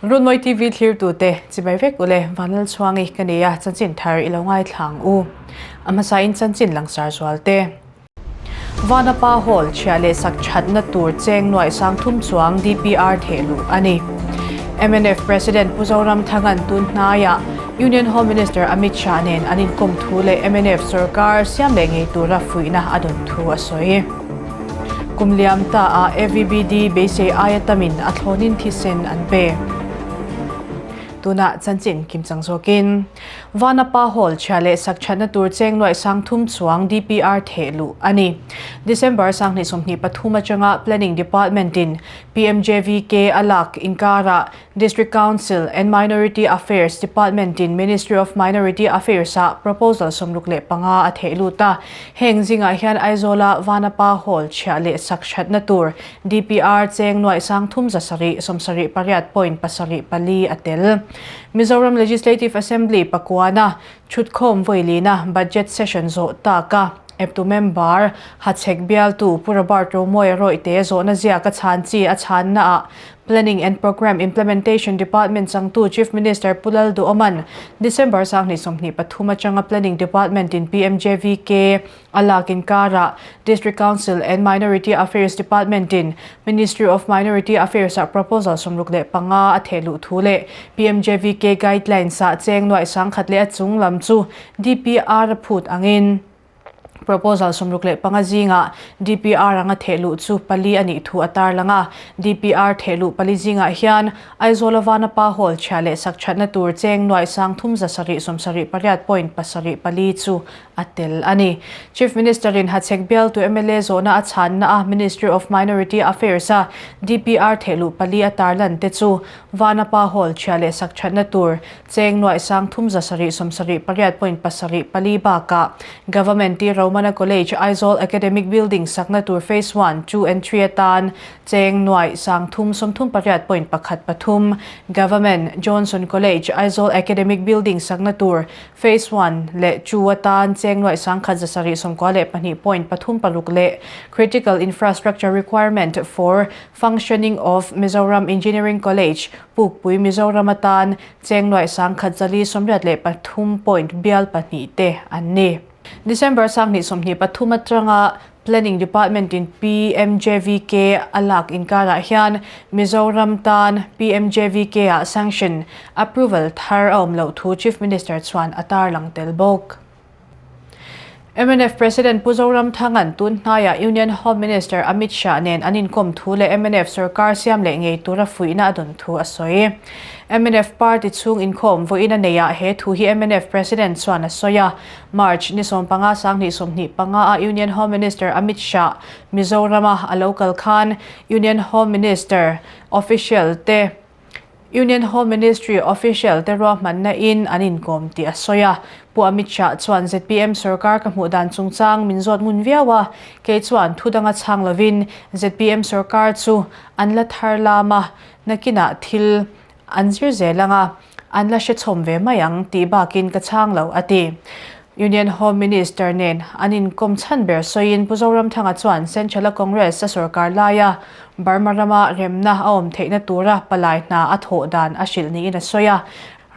Runmawi TV thlirtute chibai vek ule Vanlalchhuangi ka nei a, chanchin thar i lo ngaithla ang u. A hmasain chanchin langsar zual te. Vanapa Hall chhiah leh sak thatna tur cheng nuaih sang thum chuang DPR theh luh a ni. Mnf President Pu Zoramthanga'n tun hnaiah Union Home Minister Amit Shah nen an inkawm thu leh mnf sorkar siam leh ngei tura fuihna a dawn thu a sawi. Kum liam ta ah AVBD beisei aia tamin a thlawnin thisen an pe. Tunah chanchin kimchang zawkin Vanapa Hall chhia leh sak thatna tur cheng nuaih sang thum chuang DPR theh luh a ni. December 2023 atanga Planning Department in PMJVK a lak inkarah District Council and Minority Affairs Department in Ministry of Minority Affairs ah proposal 65 a theh lut a. Heng zingah hian Aizawla Vanapa Hall chhiah leh sak thatna tur DPR cheng nuaih sang thum zasarih 78 point pasarih pali a tel. Mizoram Legislative Assembly pakuana thutkhawm vawilina budget session zawh tak a eptu member Hachhek bialtu Pu Robert Romawia rawihte zawhna ziak a chhan chi a chhanna ah Planning and Programme Implementation Department changtu Chief Minister Pu Lalduhoma'n December 2023 atanga Planning Department in PMJVK a lak inkarah District Council and Minority Affairs Department in Ministry of Minority Affairs ah proposal 65 a theh luh thu leh PMJVK guidelines ah cheng nuaih sangkhat leh a chung lam chu DPR a phut angin Proposal 65 zingah DPR anga theh luh chu pali a nih thu a tarlang a. DPR theh luh pali zingah hian Aizawl Vanapa Hall chhia leh sak thatna tur cheng nuaih sang thum zasarih 78 point pasarih pali chu a tel a ni. Chief Minister in Hachhek bialtu mla zawhna a chhanna a Ministry of Minority Affairs a DPR theh luh pali a tarlan te chu Vanapa Hall chhia leh sak thatna tur Cheng nuaih sang thum zasarih 78 point pasarih pali bakah Government T Romana College Aizawl Academic Building sakna tur Phase 1, 2 and 3 atan cheng nuaih sang thum 38 point pakhat pathum, Government Johnson College Aizawl Academic Building sakna tur Phase 1 leh 2 atan cheng nuaih sang khat zasarih 92 point pathum paruk leh Critical Infrastructure Requirement for Functioning of Mizoram Engineering College Pukpui Mizoram atan cheng nuaih sang khat 483 point bial pahnih te an ni. December 2023 atanga Planning Department in PMJVK a lak inkarah hian Mizoram tan PMJVK ah sanction approval thar a awm loh thu Chief Minister chuan a tarlang tel bawk. Mnf President Pu Zoramthanga'n tun hnaiah Union Home Minister Amit Shah nen an inkawm thu leh mnf sorkar siam leh ngei tura fuihna a dawn thu a sawi. Mnf party chhung inkhawm vawiin a neiah he thu hi mnf President chuan a sawi a. March ni 15 2025 a Union Home Minister Amit Shah Mizorama a lo kal khan Union Home Minister official te Union Home Ministry official te ruahmanna in an inkawm tih a sawi a. Pu Amit Shah chuan zpm sorkar ka hmuh dan chungchang min zawt ngun viau a, kei chuan thu danga chhang lovin zpm sorkar chu an la thar lam a, nakinah thil an zir zel ang a, an la hrechhawm ve mai ang tih bakin ka chhang lo, a ti. Union Home Minister nen an inkawm chhan ber sawiin Pu Zoramthanga chuan Central-a Congress a sorkar laia Burma rama remna a awm theihna tura palai hna a thawh dan a hrilh niin a sawi a.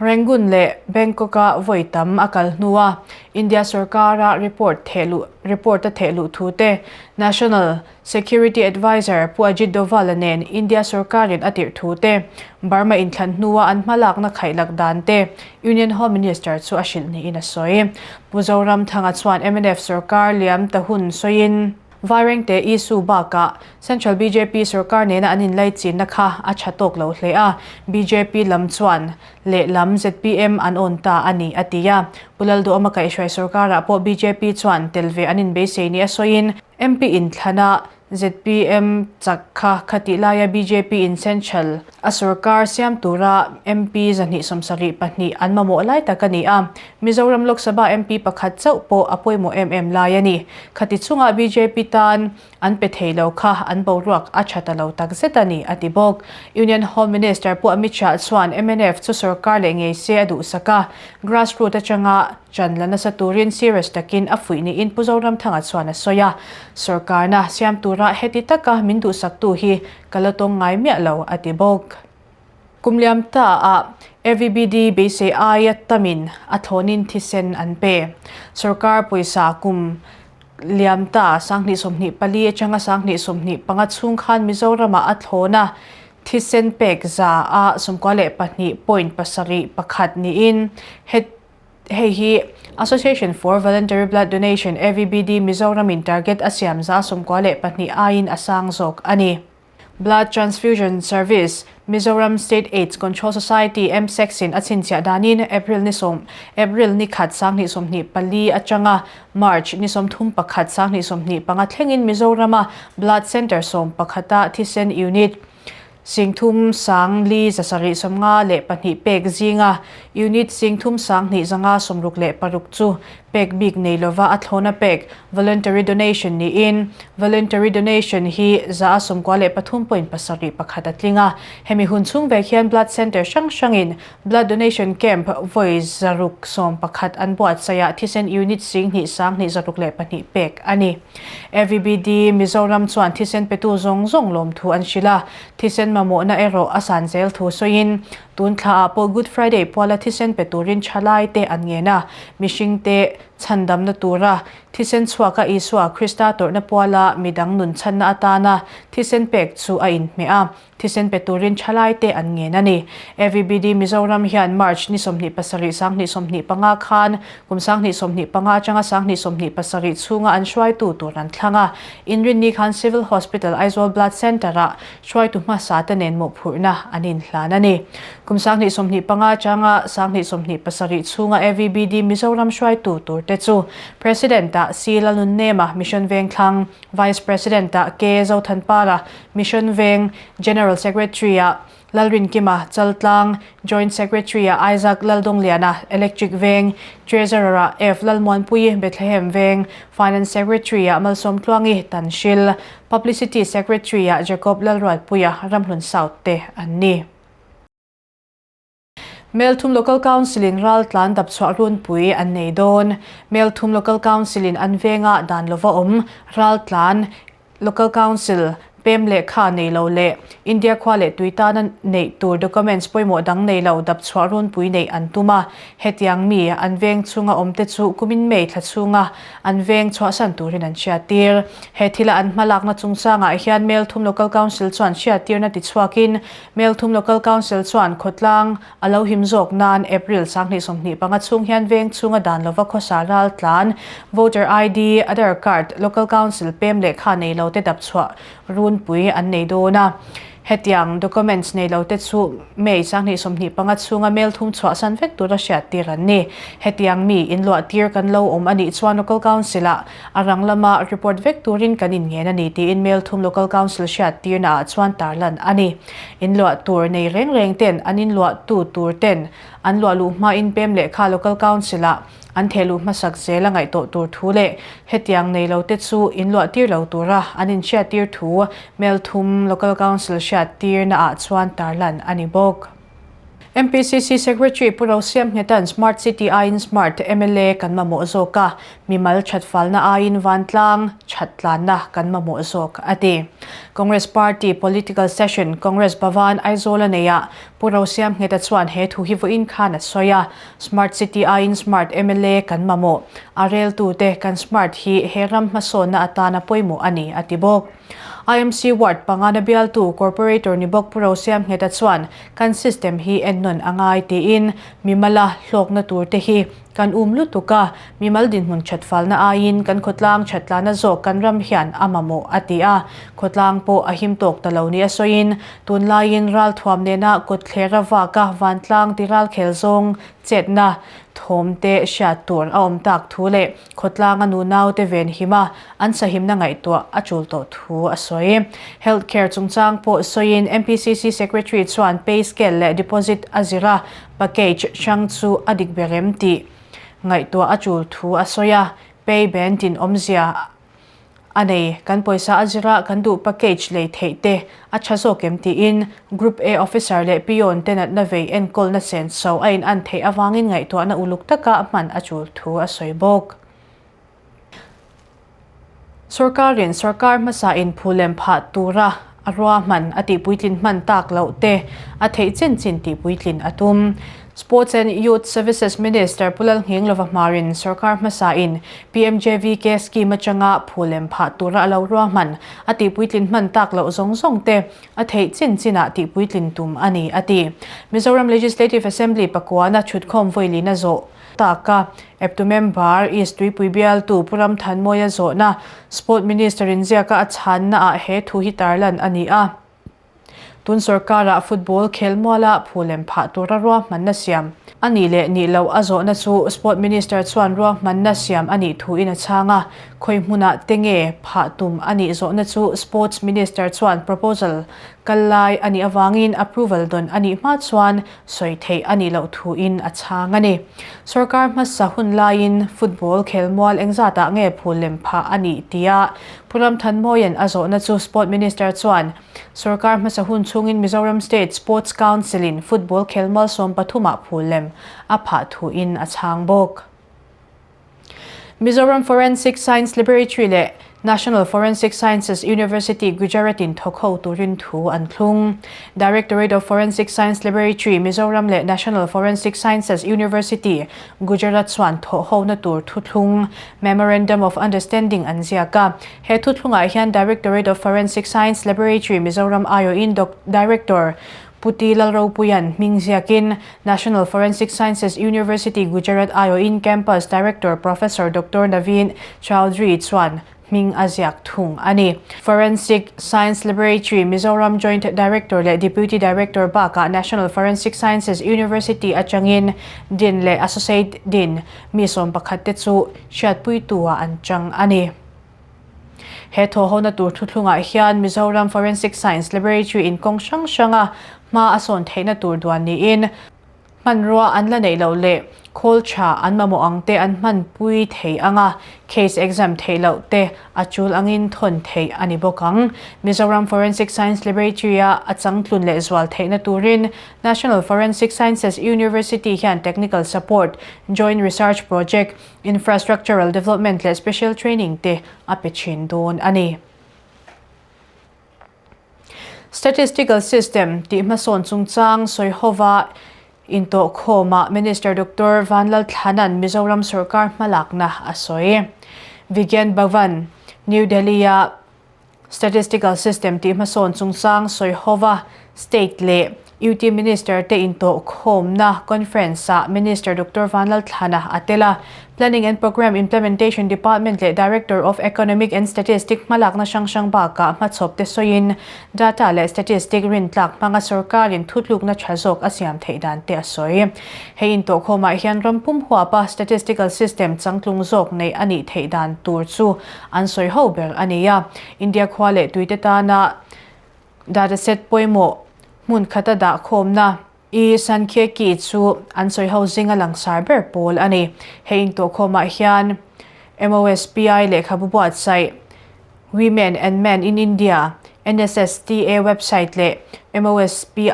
Rangoon leh Bangkok-a vawi tam a kal hnua India sorkara report thehluh report a thehluh thu te National Security Adviser Pu Ajit Doval-a nen India sorkarin a tirh thu te, Burma inthlan hnua an hmalakna khaihlak dan te Union Home Minister chu a hrilh niin a sawi. Pu Zoramthanga chuan mnf sorkar liam ta hun sawiin, Vairengte issue bakah Central bjp sorkar nena an inlaichinna kha a tha tawk lo hle a, bjp lam chuan lehlam zpm an awn ta a ni, a ti a. Pu Lalduhawma kaihhruai sorkarah pawh bjp chuan tel ve an inbeisei ni a sawiin, MP inthlana zpm chak kha khatih laia bjp in Central a sorkar siam tura MP 272 an mamawh lai tak a ni a. Mizoram Lok Sabha MP pakhat chauh pawh a pawimawh em em lai a ni. Khati chungah bjp tan an pe thei lo kha an boruak a tha ta lo tak zet a ni, a ti bawk. Union Home Minister Pu Amit Shah chuan mnf chu sorkar leh ngei se a duhsak a, grassroot atanga Chan la nasa turin serious takin a fuih niin Pu Zoramthanga chuan a sawi a, Sorkarna siam tura heti taka min duhsaktu hi ka la tawng ngai miah lo, a ti bawk. Kum liam ta ah AVBD beisei aia tamin a thlawnin thisen an pe. Sorkar pawisa kum liam ta 2024 atanga 2025 chhung khan Mizoramah a thlawna thisen pek za a 92.71 niin hei hi Association for Voluntary Blood Donation, AVBD, Mizoramin target a siam za 92 aiin a sang zawk a ni. Blood Transfusion Service, Mizoram State AIDS Control Society, MSACS, in a chhinchhiah danin April ni sawm, April ni khat 2024 atanga March ni 31 2025 thlengin Mizorama Blood Centre 11 a thisen unit 3 sang li 752 pek zinga unit 3 sang hnih 566 chu pek bik nei lova a thlawna pek, voluntary donation, niin voluntary donation hi 93.71% a tling a. Hemi hun chhung vek hian blood centre hrang hrangin blood donation camp vawi 611 an buatsaih ah thisen unit 2 sang hnih 602 pek a ni. AVBD Mizoram chuan thisen petu zawng zawng lawmthu an hrilh a, thisen mamawhna erawh a san zel thu sawiin Tun thla ah pawh Good Friday puala thisen pe turin thalai te an ngen a, mihring te chhandamna tura thisen chhuaka Isua Krista tawrhna puala midang nun chhanna atana thisen pek chu a inhmeh a, thisen pe turin thalai te an ngen a ni. AVBD Mizoram hian March ni 27 2025 khan kum 2025 atanga 2027 chhunga an hruaitu tur an thlang a, Inrinni khan Civil Hospital Aizawl Blood Centre-ah Hruaitu hmasa te nen mawhphurhna an inhlan a ni. Kum 2025 atanga 2027 chhunga AVBD Mizoram hruaitu tur te chu President-ah C Lalnunnema, Mission Vengthlang, Vice President-ah K Zothanpara, Mission Veng, General Secretary-ah Lalrinkima, Chaltlang, Joint Secretary-ah Isaac Laldongliana, Electric Veng, Treasurer-ah F Lalmuanpui, Bethlehem Veng, Finance Secretary-ah Malsawmtluangi, Tanhril, Publicity Secretary-ah Jacob Lalruatpuia, Ramhlun South te an ni. Melthum Local Council-in raltlan dapchhuah runpui an nei dawn. Melthum Local Council-in an venga dan lova awm raltlan Local Council pem lehkha nei lo leh India khua leh tui tana neih tur documents pawimawh dang nei lo dapchhuah runpui neih an tum a. Hetiang mi an veng chhunga awmte chu kumin May thla chhunga an veng chhuahsan turin an hriattir. He thila an hmalakna chungchangah hian Melthum Local Council chuan hriattirna tichhuakin Melthum Local Council chuan khawtlang a lo him zawk nan April 2025 chhung hian veng chhunga dan lova khawsa ral tlan Voter ID, Aadhar Card, Local Council pem lehkha nei lo te dapchhuah runpui an nei dawn a. Hetiang documents nei lo te chu May 2025 chhunga Melthum chhuahsan vek tura hriattir an ni. Hetiang mi inluahtir kan lo awm a nih chuan Local Council-ah A rang lama report vek turin kan inngen a ni tiin Melthum Local Council hriattirna ah chuan tarlan a ni. Inluah tur nei reng reng ten an inluah tu tur ten an luah luh hmain pem lehkha Local Council ah an theh luh hmasak zel a ngaihtuah tur thu leh hetiang nei lo te chu inluah tir lo tura an inhriattir thu Melthum Local Council hriattirna ah chuan tarlan a ni bawk. MPCC Secretary Pu Rosiam Nghetan Smart City aiin Smart mla kan mamawh zawk a, mimal thatfalna aiin vantlang thattlanna kan mamawh zawk, a ti. Congress Party Political Session Congress Bhavan Aizawl a neihah Pu Rosiam Ngheta chuan he thu hi vawiin khan a sawi a, Smart City aiin Smart mla kan mamawh, a reltute kan smart hi he ram hmasawnna atana pawimawh a ni, a ti bawk. IMC Ward pangana bialtu Corporator ni bawk Pu Rosiam Ngheta chuan kan system hi ennawn a ngai tiin mimala hlawkna tur te hi kan um lutuk a, mimal dinhmun thatfalna aiin kan khawtlang thattlana zawk kan ram hian a mamawh a ti a, khawtlang pawh a him tawk ta lo nia sawiin tunlaiin ralthuam nena kawtthlera vaka vantlang ti ralkhel zawng chetna thawm te hriat tur a awm tak thu leh Khawtlanga nunaute ven him a, an sahimna ngaihtuah a tul tawh thu a sawi. Health care chungchang pawh sawiin MPCC Secretary chuan pay scale leh deposit a zir a, package hrang chu a dik ber em tih ngaihtuah a tul thu a sawi a, pay band in awmzia a nei. Kan pawisa a zira kan duh package lei theih te a tha zawk em tiin Group A officer leh peon te natna vei enkawlna senso a in an theih avangin ngaihtuahna uluk taka hman a tul thu a sawi bawk. Sorkarin sorkar hmasa in phulem phah tura. A ruahman a tihpuitlin hman tak loh te a theih chin chin tihpuitlin a tum. Sports and Youth Services Minister Pu Lalnghinglova Hmarin sorkar hmasain PMJVK scheme atanga phulem phah tura a lo ruahman a tihpuitlin hman tak loh zawng zawng te a theih chin chinah tihpuitlin tum a ni a ti. Mizoram Legislative Assembly pakuana thutkhawm vawilina zawh tak a eptu member East Tuipui bialtu Pu Ramthanmawia zawhna Sport Minister in ziaka a chhanna ah he thu hi tarlan a ni a. Tun sorkar-ah football khelmuala phulem phah tura ruahmanna siam a nih leh nih loh a zawhna chu Sport Minister chuan ruahmanna siam a nih thu in a chhang a. Khawi hmunah te nge phah tum a nih zawhna chu Sports Minister chuan proposal kal lai a nih avangin approval dawn a nih hma chuan sawi theih a nih loh thu in a chhang a ni. Sorkar hmasa hun laiin football khelmual engzatah nge phul lem phah a nih tia Pu Ramthanmawia'n a zawhna chu Sport Minister chuan sorkar hmasa hun chhungin Mizoram State Sports Council in football khelmual 13 ah phul lem a phah thu in a chhang bawk. Mizoram Forensic Science Laboratory leh National Forensic Sciences University Gujarat in thawk ho turin thu an thlung. Directorate of Forensic Science Laboratory, Mizoram leh National Forensic Sciences University, Gujarat chuan thawh hona tur thuthlung, Memorandum of Understanding an ziak a. He thuthlungah hian Directorate of Forensic Science Laboratory, Mizoram aiawhin Director Pu T. Lalropuia'n hming ziakin National Forensic Sciences University Gujarat aiawhin Campus Director Professor Doctor Naveen Chowdhury chuan hming a ziak thung a ni. Forensic Science Laboratory Mizoram Joint Director leh Deputy Director bakah National Forensic Sciences University atangin Dean leh Associate Dean mi 11 te chu hriatpuitu-ah an chang a ni. He thawhhona tur thuthlungah hian Mizoram Forensic Science Laboratory in kawng hrang hranga hma a sawn theihna tur duan niin hmanrua an la neih loh leh khawl tha an mamawh ang te an hmanpui thei ang a, case exam theih loh te a tul angin thawn theih a ni bawk ang. Mizoram Forensic Science Laboratory-a a changtlun leh zual theihna turin National Forensic Sciences University hian technical support, joint research project, Infrastructural development leh special training te a pe thin dawn a ni. Statistical system tih hmasawn chungchang sawi hova intawhkhawmah Minister Doctor Vanlalthlana'n Mizoram sorkar hmalakna a sawi. Vigyan Bhavan, New Delhi-a Statistical system tih hmasawn chungchang sawi hova State leh UT Minister te intawhkhawmna conference-ah Minister Doctor Vanlalthlana a tel a. Planning and Programme Implementation Department leh Director of Economic and Statistic hmalakna hrang hrang bakah hmachhawp te sawiin data leh statistic rintlak hmanga sorkarin thutlukna tha zawk a siam theih dan te a sawi. Hei intawhkhawmah hian ram pum huapa statistical system changtlung zawk neih a nih theih dan tur chu An sawi ho ber a ni a, India khua leh tuite tana dataset pawimawh hmun khata dah khawmna I Sankhya-ki chu an sawi ho zinga langsar ber pawl a ni. Hei intawhkhawmah hian MOSPI lehkhabu buatsaih Women and Men in India, NSSTA website leh MOSPI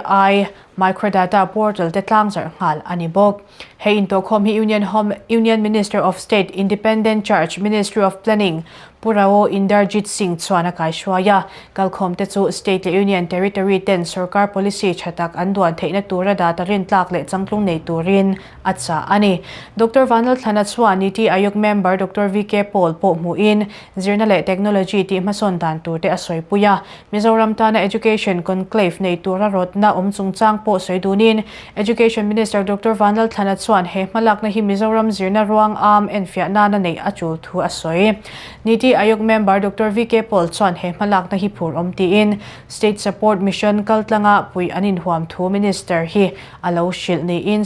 Microdata portal te tlangzarh nghal a ni bawk. Hei intawhkhawm hi Union Home Union Minister of State Independent Charge Ministry of Planning Pu Rao Inderjit Singh chuan a kaihruai a. Kalkhawmte chu State leh Union Territory ten sorkar policy tha tak an duan theihna tura data rintlak leh changtlung nei turin a chah a ni. Doctor Vanlalthlana chuan Niti Aayog member Doctor VK Paul pawh hmuhin zirna leh technology tih hmasawn dan turte a sawipui a. Mizoram tana Education Conclave nei tura rawtna awm chungchang pawh sawi dunin Education Minister Doctor Vanlalthlana chuan he hmalakna hi Mizoram zirna ruang am enfiah nana neih a tul thu a sawi. Niti Aayog member Doctor VK Paul chuan he hmalakna hi phur awm tiin State Support Mission kaltlanga pui an inhuam thu Minister hi a lo hrilh niin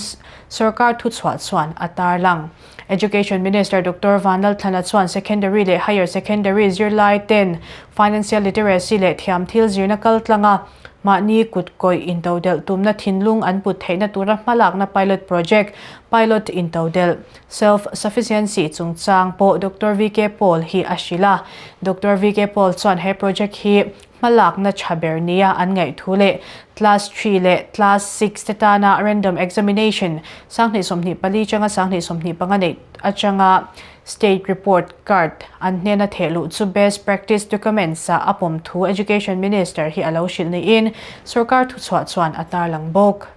sorkar thuchhuah chuan a tarlang. Education Minister Doctor Vanlalthlana chuan Secondary leh Higher Secondary zirlai ten Financial Literacy leh thiam thil zirna kaltlanga mahni kut kawih intodelh tumna thinlung an put theihna tura hmalakna pilot project, Pilot Intodelh, Self Sufficiency chungchang pawh Doctor VK Paul hi a hrilh a. Doctor VK Paul chuan he project hi. hmalakna tha ber nia an ngaih thu leh Class xii leh Class vi te tana random examination 2024 atanga 2025 neih atanga State Report Card an hnena thehluh chu best practice documents ah a pawm thu Education Minister hi a lo hrilh niin sorkar thuchhuah chuan a tarlang bawk.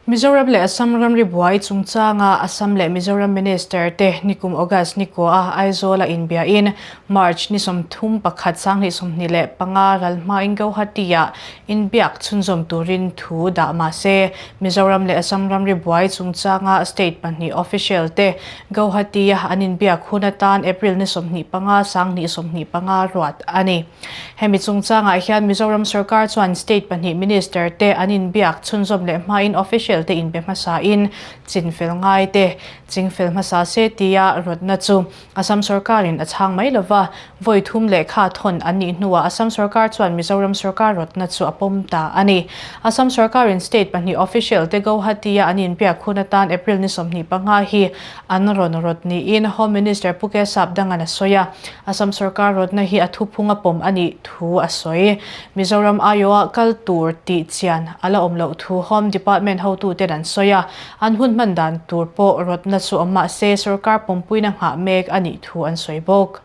Mizoram leh Assam ramri buai chungchanga Assam leh Mizoram Minister te nikum August nikua a Aizawl a inbiain March ni 31 2025 ral hmain Guwahati ah inbiak chhunzawm turin thu dah mah se Mizoram leh Assam ramri buai chungchanga state pahnih official te Guwahati a an inbiak hun atan April ni 25 2025 ruat a ni. Hemi chungchangah hian Mizoram sorkar chuan state pahnih minister te an inbiak chhunzawm leh hmain official te inbe hmasain chinfel ngai te chingfel hmasa se tia rawtna chu Assam sorkarin a chhang mai lova, vawi thum lehkha thawn an nih hnuah Assam sorkar chuan Mizoram sorkar rawtna chu a pawm ta a ni. Assam sorkarin state pahnih official te Guwahati-a an inbiak hun atan April ni 25 hi an rawn rawt niin Home Minister Pu Kesap Dangan a sawi a, Assam sorkar rawtna hi a thuphung a pawm a nih thu a sawi. Mizoram aiawha kal tur tih chian a la awm loh thu Home Department hotuten an sawi a, an hun hman dan tur pawh rawtna chu awm mah se sorkar pawmpuina nghah mek a nih thu an sawi bawk.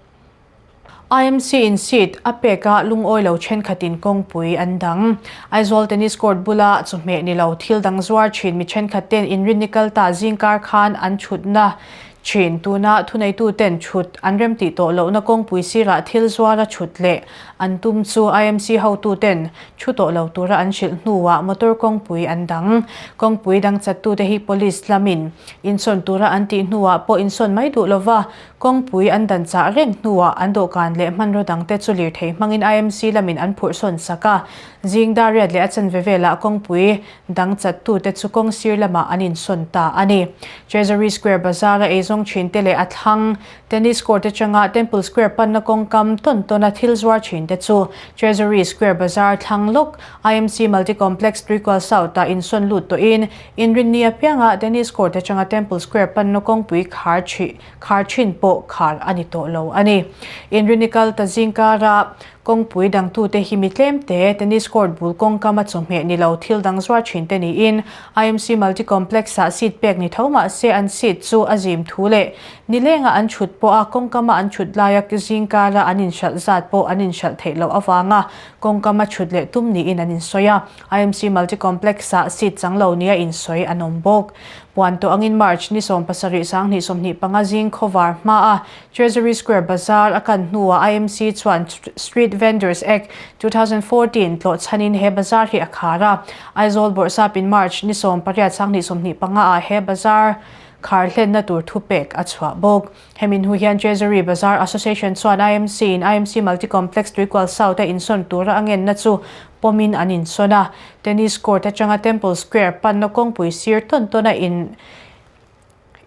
IMC in seat a pek a lungawi lo thenkhatin kawngpui an dang. Aizawl Tennis Court bula chawhmeh ni lo thil dang zuar thin mi thenkhat ten inrinni kal ta zingkar khan an thutna thin. Tuna thuneitu ten thut an remtih tawh lohna kawngpui sirah thil zuara thut leh an tum chu IMC hotu ten thu tawh lo tura an hrilh hnuah motor kawngpui an dang. Kawngpui dang chattute hi police lamin insawn tura an tih hnuah pawh insawn mai duh lova Kawngpui an dan chah reng hnuah an dawhkan leh hmanraw dangte chu lirthei hmangin IMC lamin an phurh sawn sak a. Zing dar riat leh a chanve velah kawngpui dang chattute chu kawng sir lamah an insawn ta a ni. Treasury Square bazara eizawng thinte leh a thlang Tennis Court atanga Temple Square panna kawngkam tawn tawna thil zuar thinte chu Treasury Square bazar thlang lawk IMC Multi Complex Tuikual South-ah insawn lut tawhin Inrinni apianga Tennis Court atanga Temple Square panna kawngpui khar thih Khar thin pawh khar a ni tawh lo a ni. Inrinikal ta zingkara kawngpui dangtute hi mi tlemte tennis court bul kawngkama chawhmeh ni lo thil dang zuar thin te niin IMC Multi Complex-ah seat pek ni tho mah se an seat chu a zim thu leh nilenga an chhut pawha kawngkama an chhut laia zingkara an inhralh zat pawh an inhralh theih loh avanga kawngkama chhut leh tum niin an insawi a. IMC Multi Complex-ah seat chang lo nia insawi an awm bawk. Puan tawh angin March ni 17 2025 zing khawvar hmaa Treasury Square Bazar a kan hnuah IMC chuan Street Vendors Act 2014 tlawh chhanin he bazar hi a khar a. Aizawl Bawrhsapin March ni 18 2025 ah he bazar khar hlenna tur thupek a chhuah bawk. Hemi hnu hian Treasury Bazar Association chuan IMC in IMC Multi Complex Tuikual South a insawn tura a ngenna chu pawmin an insawn a. Tennis court atanga Temple Square panna kawngpui sir tawn tawn a in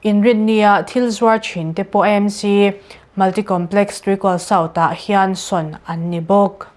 inrinnia thil zuar thin te pawh IMC Multi Complex Tuikual South ah hian sawn an ni bawk.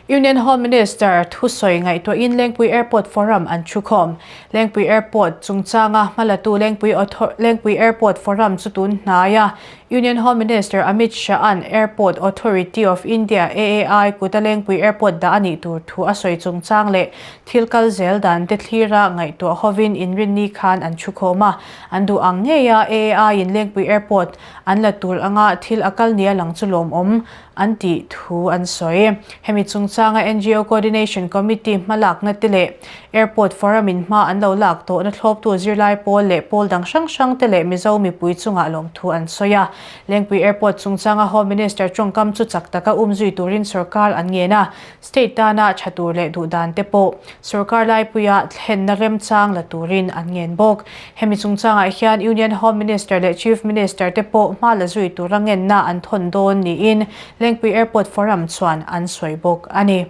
Union Home Minister thusawi ngaihtuahin Lengpui Airport Forum an thukhawm. Lengpui Airport chungchanga hmalatu Lengpui Lengpui Airport Forum chu tun hnaia Union Home Minister Amit Shah-a'n Airport Authority of India, AAI, kuta Lengpui Airport dah a nih tur thu a sawi chungchang leh thil kal zel dan te thlira ngaihtuah hovin inrinni khan an thukhawm a. An duh ang ngeia AAI-in Lengpui Airport an la tur anga thil a kal nia lang chu lawmawm an tih thu an sawi. Hemi chungchanga NGO Coordination Committee hmalakna te leh Airport Forum in hma an lo lak tawhna thlawptu zirlai pawl leh pawl dang hrang hrang te leh Mizo mipui chungah lawmthu an sawi a. Lengpui Airport chungchanga Home Minister tawngkam chu chak taka umzui turin sorkar an ngen a, State tana tha tur leh duh dan te pawh sorkar laipuia thlenna remchang la turin an ngen bawk. Hemi chungchangah hian Union Home Minister leh Chief Minister te pawh hma la zui tura ngenna an thawn dawn niin Lengpui Airport Forum chuan an sawi bawk a ni.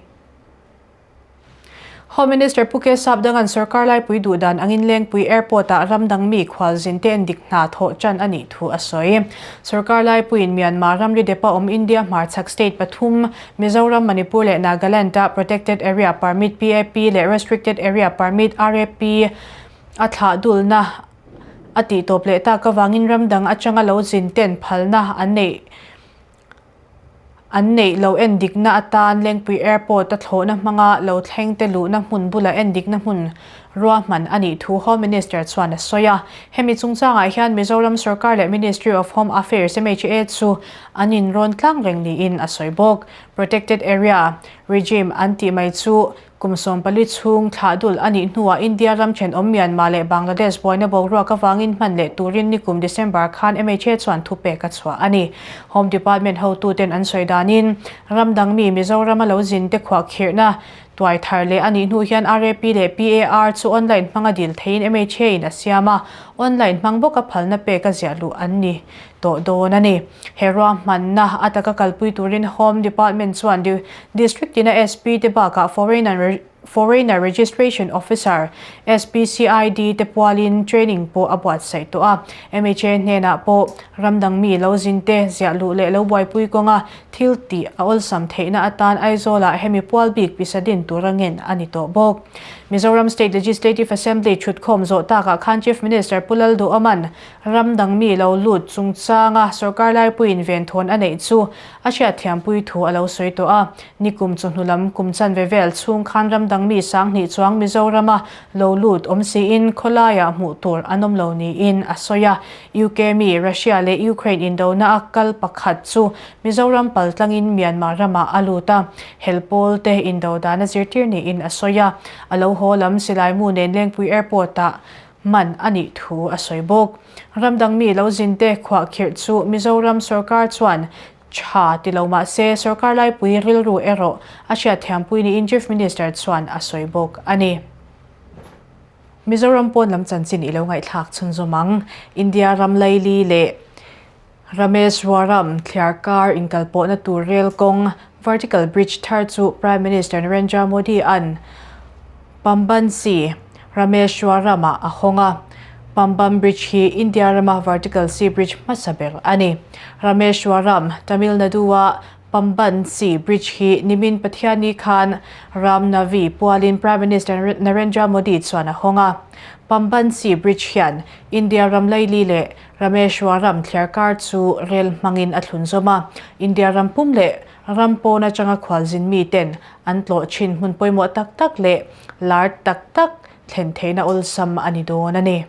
Home Minister Pu K Sapdanga'n sorkar laipui duh dan angin Lengpui Airport-ah ram dang mi khualzin te endik hna thawh tan a nih thu a sawi. Sorkar laipuiin Myanmar ramri depa awm India hmarchhak state pathum Mizoram, Manipur leh Nagaland-a Protected Area Permit, PAP, leh Restricted Area Permit, RAP, a thlah dulna a tih tawp leh tak avangin ram dang atanga lo zin ten phalna an neih An neih lo endikna atan Lengpui Airport a thlawhna hmanga lo thlengte luhna hmun bula endikna hmun ruahman a nih thu Home Minister chuan a sawi a. Hemi chungchangah hian Mizoram sawrkar leh Ministry of Home Affairs, MHA, chu an inrawn tlang reng niin a sawi bawk. Protected Area Regime an tih mai chu Kum 14 chhung thlah dul a nih hnuah India ram thenawm Myanmar leh Bangladesh buaina boruak avangin hman leh turin nikum December khan MHA chuan thupek a chhuah a ni. Home Department hotuten an sawi danin ram dang mi Mizorama lo zin te khuahkhirhna tuai thar leh a nih hnu hian RAP leh PAR chu online hmanga dil theiin MHA in a siam a, online hmang bawka phalna pek a ziah luh an ni tawh dawn a ni. He ruahmanna a taka kalpui turin Home Department chuan District tina SP te bakah Foreigner Registration Officer, SPCID, te pualin training pawh a buatsaih tawh a. MHA hnenah pawh ramdang mi lo zin te ziah luh leh lo buaipui kawnga thil tih a awlsam theihna atan Aizawlah hemi pual bik pisa din tura ngen a ni tawh bawk. Mizoram State Legislative Assembly thutkhawm zawh takah khan Chief Minister Pu Lalduhawman Ram dang mi lo lut chungchanga sorkar laipuiin venthawn a neih chu a hriatthiampui thu a lo sawi tawh a. Nikum chawhnu lam kum chanve vel chhung khan ram dang mi 2000 chuang Mizorama lo lut awm siin khawlaiah hmuh tur an awm lo niin a sawi a. UK mi Russia leh Ukraine indona a kal pakhat chu Mizoram paltlangin Myanmar ramah a lut a, hel pawl te indo dan a zirtir niin a sawi a. A lo haw lam Silaimu nen Lengpui Airport-ah man a nih thu a sawi bawk. Ramdang mi lo zinte khuahkhirh chu Mizoram sorkar chuan tha ti lo mah se sorkar laipui rilru erawh a hriatthiampui niin Chief Minister chuan a sawi bawk a ni. Mizoram pawn lam chanchin i lo ngaihthlak chhunzawm ang. India ram laili leh Rameswaram thliarkar inkalpawhna tur rel kawng vertical bridge thar chu Prime Minister Narendra Modi an Pamban Sea, Rameswaram ah a hawng a. Pamban Bridge hi India rama vertical sea bridge hmasa ber a ni. Rameswaram, Tamil Nadu-a Pamban Sea Bridge hi nimin Pathianni khan Ram Navi pualin Prime Minister Narendra Modi chuan a hawng a. Pamban Sea Bridge hian India ram laili leh Rameshwaram thliarkar chu rel hmangin a thlun zawm a, India ram pum leh ram pawn atanga khualzin miten an tlawh thin hmun pawimawh tak tak leh lar tak tak thlen theihna awlsam a ni dawn a ni.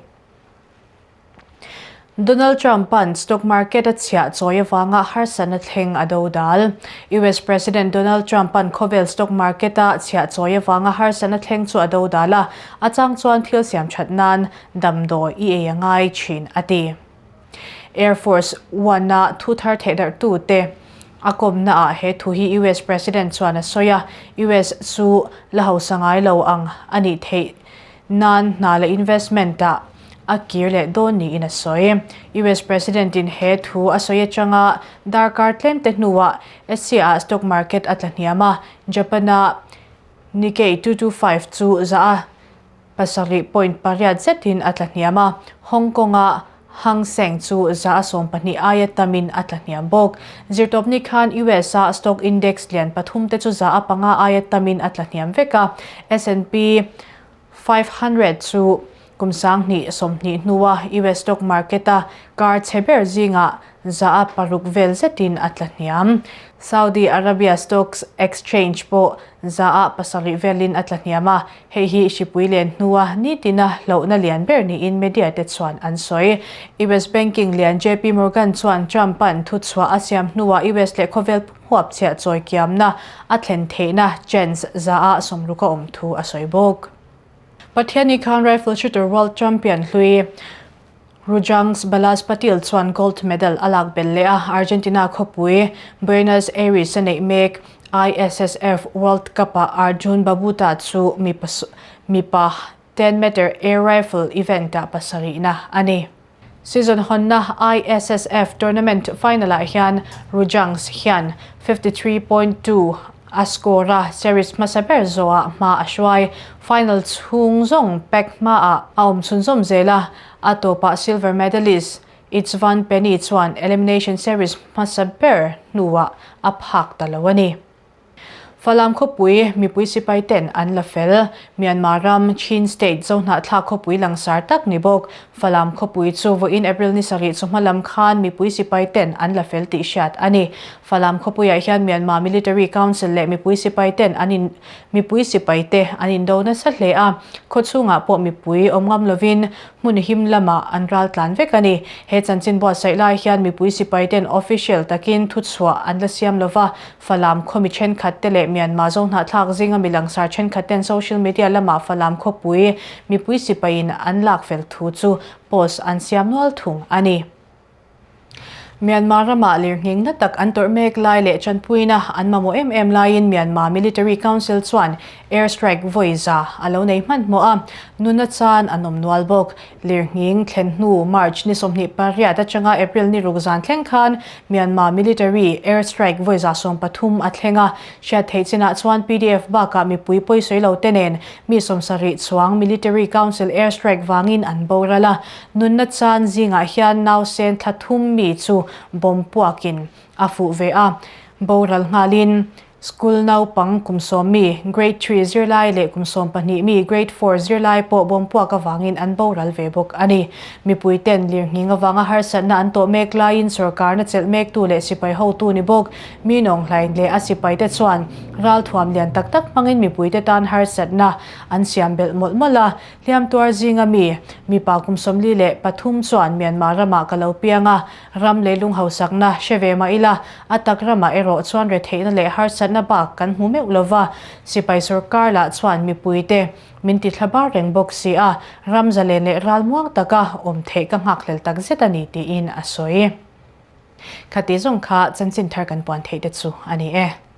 Donald Trump-a'n stock market a chhiah chawi avanga harsatna thleng a dodal. US President Donald Trump-a'n khawvel stock market a chhiah chawi avanga harsatna thleng chu a dodal a, a chang chuan thil siam that nan Damdawi i ei a ngai thin, a ti. Air Force One-a thu thar thehdarhtute a kawmnaah he thu hi US President chuan a sawi a, US chu la hausa ngai lo ang a nih theih nan hna leh investment-ah a kir leh dawn niin a sawi. US President-in he thu a sawi atanga darkar tlemte hnuah Asia-ah stock market a tla hniam a, Japan-a Nikkei 225 chu zah a 7.8 zetin a tla hniam a, Hong Kong-a Hang Seng chu 14% aia tamin a tla hniam bawk. Zirtawpni khan US-a stock index lian pathum te chu 5% aia tamin a tla hniam vek a, S&P 500 chu kum 2020 hnua US stock market-a kar chhe ber zingah 6% vel zetin a tla hniam. Saudi Arabia Stocks Exchange pawh 7% velin a tla hniam a, Hei hi hripui len hnua nitina hlauhna lian ber niin media te chuan an sawi. US banking lian JP Morgan chuan Trump-a'n thuchhuah a siam hnuah US leh khawvel pum huap chhiah chawi kiamna a thlen theihna chance 60% a awm thu a sawi bawk. Pathiani khan rifle shooter world champion hlui Rujangs Balas Patil chuan gold medal a lak belh leh a, Argentina khawpui Buenos Aires a neih mek ISSF World Cup-ah Arjun Babuta chu mipa 10 meter air rifle event-ah pasarihna a ni. Season hawnna ISSF tournament final-ah hian Rujangs hian 53.2 a score a, series hmasa ber zawhah hma a hruai. Final chhung zawng pack hmaah a awm chhunzawm zel a, a tawpah silver medalist Itzvan Penny chuan elimination series hmasa ber hnuah a phak ta lo a ni. Falam khawpui mipui sipai ten an la fel. Myanmar ram, Chin State Zohnahthlak khawpui langsar tak ni bawk. Falam khawpui chu vawiin April ni sarih chu hma lam khan mipui sipai ten an la fel tih hriat a ni. Falam khawpuiah hian Myanmar Military Council leh mipui sipai ten an in mipui sipai te an indo nasa hle a, khaw chhungah pawh mipui awm ngam lovin hmun him lamah an ral tlan vek a ni. He chanchin buatsaih lai hian mipui sipai ten official takin thuchhuah an la siam lova, Falam khawmi thenkhat te leh Myanmar Zohnahthlak zinga mi langsar thenkhat ten social media lamah Falam khawpui mipui sipaiin an lak fel thu chu post an siam nual thung a ni. Myanmar ramah lirnghing na tak an tawrh mek lai leh tanpuina an mamawh em em laiin Myanmar Military Council chuan air strike vawi za a lo nei hmanhmawh a, nuna chan an awm nual bawk. Lirnghing thlen hnu March ni 28 atanga April ni ruk zan thleng khan Myanmar Military air strike vawi 130 a thleng a, hriat theih chinah chuan pdf bakah mipui pawisawi lo te nen mi 70 chuang Military Council air strike vangin an boral a, Nunna chan zingah hian nausen thla thum mi chu bomb puakin a fuh ve a, boral nghalin school naupang kum sawm mi grade three zirlai leh kum 12 mi grade four zirlai pawh bomb puak avangin an boral ve bawk a ni. Mipui ten lirnghing avanga harsatna an tawh mek laiin sorkarna chelh mektu leh sipai hotu ni bawk mi nawnghlain leh a sipaite chuan ralthuam lian tak tak hmangin mipuite tan harsatna an siam belh mawlh mawlh a. Hliam tuar zinga mi, mipa kum 43 chuan Myanmar ramah ka lo piang a, ram leilung hausakna hre ve mah ila, a tak ramah erawh chuan retheihna leh harsatna bak kan hmu meuh lova, sipai sorkar lah chuan mipuite min ti thla bar reng bawk si a, ram zalen leh ral muang taka awm theih ka nghakhlel tak zet a ni tiin a sawi. Khati zawng kha chanchin thar kan puan theih te chu a ni e.